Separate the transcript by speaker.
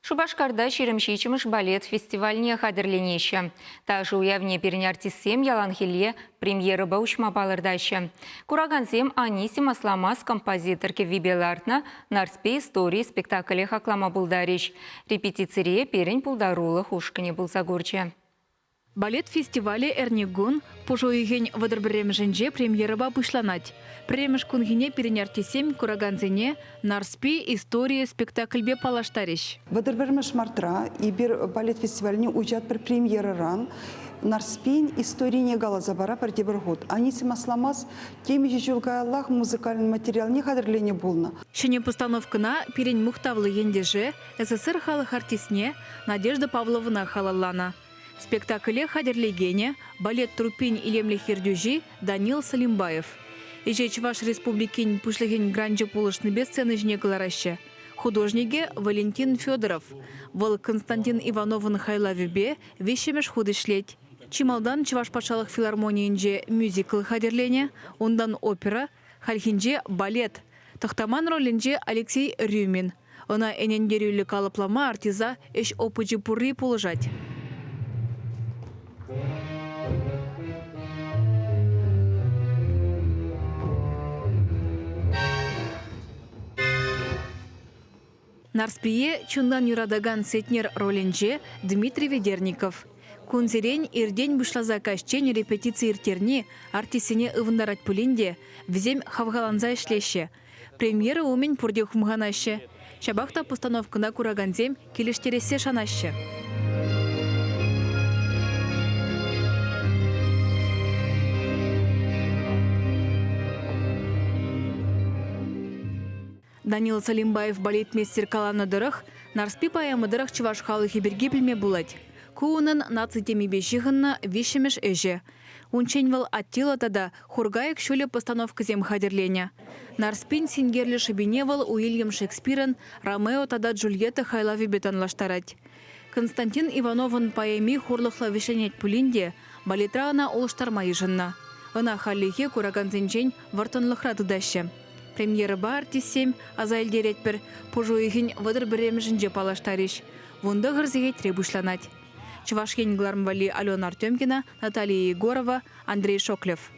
Speaker 1: Шупашкарта 27-мӗш балет фестивальне хатӗрленеҫҫӗ. Ташӑ уявне пирӗн артистсем яланхилле премьерӑпа уҫма палӑртаҫҫӗ. Куракансем Анисим Асламас композитор кӗввипе лартнӑ «Нарспи истории» спектакле хаклама пултарӗҫ. Репетицире пирӗн пултарулӑх ушкӑнӗ пулса курчӗ.
Speaker 2: Балет фестивалӗ эрнекун, пуш уйӑхӗн 31-мӗшӗнче премьерӑпа пуҫланать. Пӗрремӗш кунхине пирӗн артистсем куракансене «Нарспи. История» спектакльпе паллаштарӗҫ.
Speaker 3: 31 мартра эпир балет фестивальне уҫатпӑр премьерӑран. Нарспин историне каласа пара пӗр тепӗр хут. Анисим Асламас темиҫе ҫул каяллах музыкальный материалне хатӗрленӗ пулнӑ.
Speaker 2: Ҫӗнӗ постановкӑна пирӗн мухтавлӑ ентеше, СССР халӑх артистне Надежда Павловӑна халалланӑ. Спектакле хатӗрлекенӗ, балет труппин илемлӗх ертӳҫи Данил Салимбаев. Ӗҫе Чӑваш Республикин Пуҫлӑхӗн гранчӗ пулӑшнипе сцена ҫине кӑлараҫҫӗ. Художникӗ Валентин Федоров. Вӑл Константин Ивановӑн хайлавӗпе виҫҫӗмӗш хут ӗҫлет. Чи малтан Чӑваш патшалӑх филармонийӗнче мюзикл хатӗрленӗ, унтан опера, хальхинче балет. Тӑхтаман ролӗнче Алексей Рюмин. Ӑна ӗнентерӳллӗ калӑплама артиста ӗҫ опычӗ пурри пулӑшать. Нарспие чунтан юратакан Сетнер ролӗнче Дмитрий Ведерников. Кунсерен иртен пуҫласа каҫчен репетици ирттерни артистсене ывӑнтарать пулин те вӗсем хавхаланса ӗҫлеҫҫӗ. Премьера умӗн пурте хумханаҫҫӗ. Ҫапах та постановкӑна куракансем килӗштерессе шанаҫҫӗ. Данил Салимбаев балетмейстер каланӑ тӑрӑх, Нарспи поэма тӑрӑх чӑваш халӑхӗ пирки пӗлме пулать. Ку унӑн наци темипе ҫыхӑннӑ виҫҫӗмӗш ӗҫӗ. Унччен вӑл Аттила тата Хуркайӑк ҫулӗ постановкӑсем хатӗрленӗ. Нарспин синкерлӗ шӑпине вӑл Уильям Шекспирӑн Ромео тата Джульетта хайлавӗпе танлаштарать. Константин Ивановӑн поэми хурлӑхлӑ вӗҫленет пулин те балетра ӑна улӑштарма йышӑннӑ. Ӑна хальлӗхе куракансенчен вӑрттӑнлӑхра тытаҫҫӗ. Премьерӑпа артистсем, аса илтеретпӗр, пуш уйӑхӗн 31-мӗшӗнче паллаштарӗҫ. 19 сехетре пуҫланать. Чӑваш Ен кӑларӑм валли Алена Артемкина, Наталия Егорова, Андрей Шоклев.